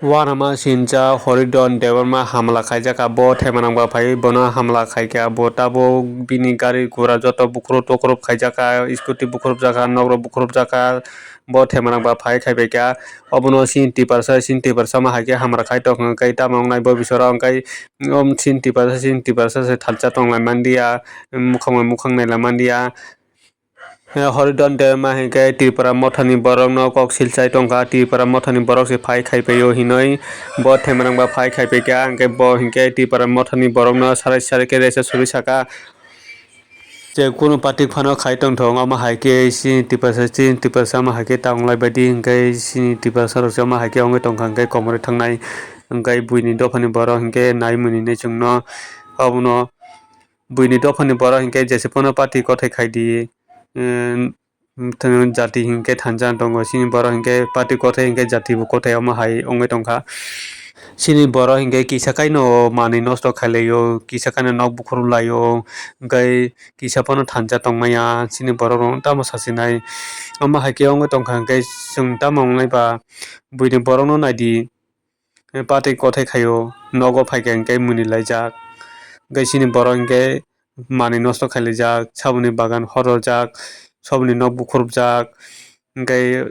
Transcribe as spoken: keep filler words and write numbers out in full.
Uanama sincha Horidon Debbarma hamla khaijakha, bo Themarangba phaiwi bono hamla khaikha, bo tabuk bini gari gura joto bukhrup tukhrup khaijakha, scooty bukhrup jakha, nokrok bukhrup jakha, bo Themarangba phai khaibaikha. Obono chini Tiprasa, chini Tiprasa ma hai khe hamra khai tongkha, hwnkhe tamo wngnai bo bisoro hwnkhe, om chini Tiprasa, chini Tiprasa se thalsa tonglai manliya, mukhang bai mukhang nailai manliya. Horidon Debbarma hinkhe Tripura mothani borokno kok silchai tongkha, Tripura mothani borok se phai khaipaio hinwi bo Themarangba phai khaipaikha, hinkhe bo hinkhe Tripura mothani borokno sarai sarai khe resa suri saka. Je kunu party phano khai tongthong, omo hai khe chini Tiprasa, chini Tiprasa omo hai khe ta wnglai baidi hinkhe chini Tiprasa rok se omo hai khe wngwi tongkha hinkhe komorwi thangnai, hinkhe buini dophani borok hinkhe nai mwnwi hinwi chwngno obono. Buini dophani borok hinkhe jesa phano party kothai khai di, em, jati hinkhe thansa tongo, chini borok hinkhe party kothai hinkhe jati bo kothai omo hai wngwi tongkha. Chini borok hinkhe kisa khaino manwi nosto khailaio, kisa khaino nok bukhurlaio, hinkhe kisa phano thansa tongmaya, chini borok rok tamo sachinai. Omo hai khe wngwi tongkha hinkhe chwng tamo wngnai ba buini borokno naidi. Party kothai khaio, nogo phaikha hinkhe mwnwi laijak. Hinkhe chini borok hinkhe manwi nosto khailaijak, saboni bagan horojak, saboni nok bukhurjak. Hinkhe